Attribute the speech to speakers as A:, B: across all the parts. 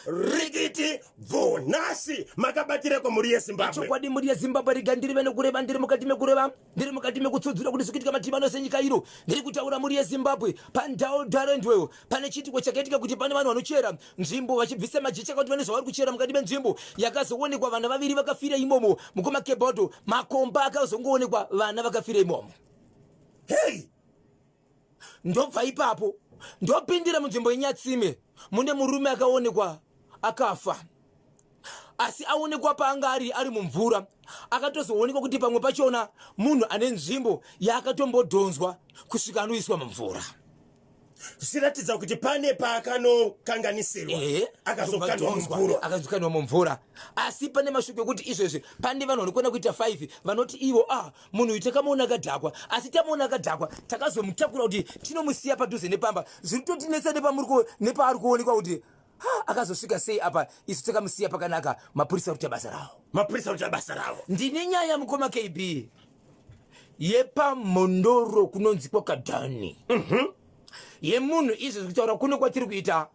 A: Rikiti bvo nhasi makabatireko mhuri yeZimbabwe.
B: Chokwadi mhuri yeZimbabwe rega ndirive nekureva ndiri mukati mekureva ndiri mukati mekutsudzura kuti zvikuitika mativi ano senyika ino ndiri kutaura mhuri yeZimbabwe pandau darendwewo pane chiitiko chakaitika kuti pane vanhu vanochera nzvimbo vachibvisa majecha kuti vane zvavari kuchera mukati menzvimbo yakazoonekwa vana vaviri vakafira imomo mukoma kebodo makomba akazongoonekwa vana vakafira imomo.
A: Hey!
B: Ndobva ipapo ndopindira munzvimbo yeNyatsime mune murume akaonekwa akafa asi aonekwa paanga ari ari mumvura akatozoonekwa kuti pamwe pachona munhu ane nzvimbo yaakatombodhonzwa kusvika anoiswa mumvura.
A: Zvichiratidza kuti pane paakanokanganisirwa akazokandwa mumvura.
B: Akazokandwa mumvura asi pane mashoko ekuti izvezvi pane vanhu vanokwana kuita 5 vanoti ivo ah munhu uyu takamuona akadhakwa asi tamuona akadhakwa takazomutakura kuti tinomusiya padhuze nepamba zviri kutotinetsa nepaari kuonekwa kuti ha akazosvika sei apa isu takamusiya pakanaka. Mapurisa kuita basa ravo.
A: Mapurisa kuita basa ravo.
B: Ndine nyaya mukoma KB yepamhondoro kunonzi kwakadhani yemunhu izvi kutaura kuno kwatiri kuita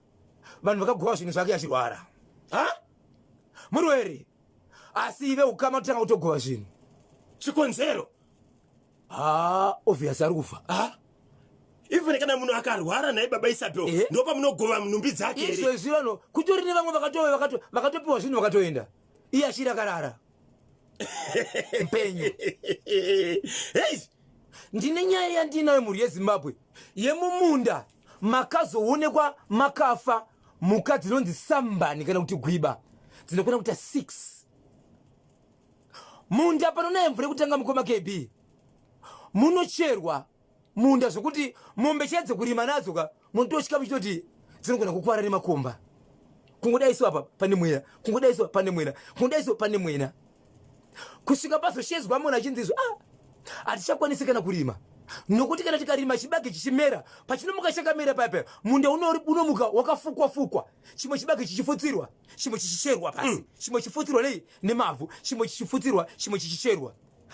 B: vanhu vakagova zvinhu zvake achirwara
A: ha
B: murwere asi ive ukama kutanga kutogova zvinhu.
A: Chikonzero?
B: Ha obvious ari kufa.
A: Ha even kana munhu akarwara nhai baba Isabel ndopamunogova nhumbi dzake here?
B: Izvezvi vanhu kutori nevamwe vakatopiwa zvinhu vakatoenda iye achiri akarara mpenyu.
A: Hey!
B: Ndine nyaya yandinayo mhuri yeZimbabwe yemumunda makazoonekwa makafa mhuka dzinonzi sambani kana kuti gwiba dzinokwana kuita 6 munda panonaya mvura yekutanga mukoma KB munocherwa munda zvokuti mombe chaidzo kurima nadzo ka munototya muchitoti dzinogona kukwara nemakomba. Kungodaiswa apa pane mweya, kungodaiswa pane mwena, kungodaiswa pane mwena kusvika pazoshedzwa munhu achinzi izvo ah hatichakwanisi kana kurima nokuti kana tikarima chibage chichimera pachinomuka chakamera paya munda unomuka wakafukwa fukwa chimwe chibage chichifutsirwa chimwe chichicherwa pasi chimwe chifutsirwa nei nemavhu chimwe chichifutsirwa chimwe chichicherwa.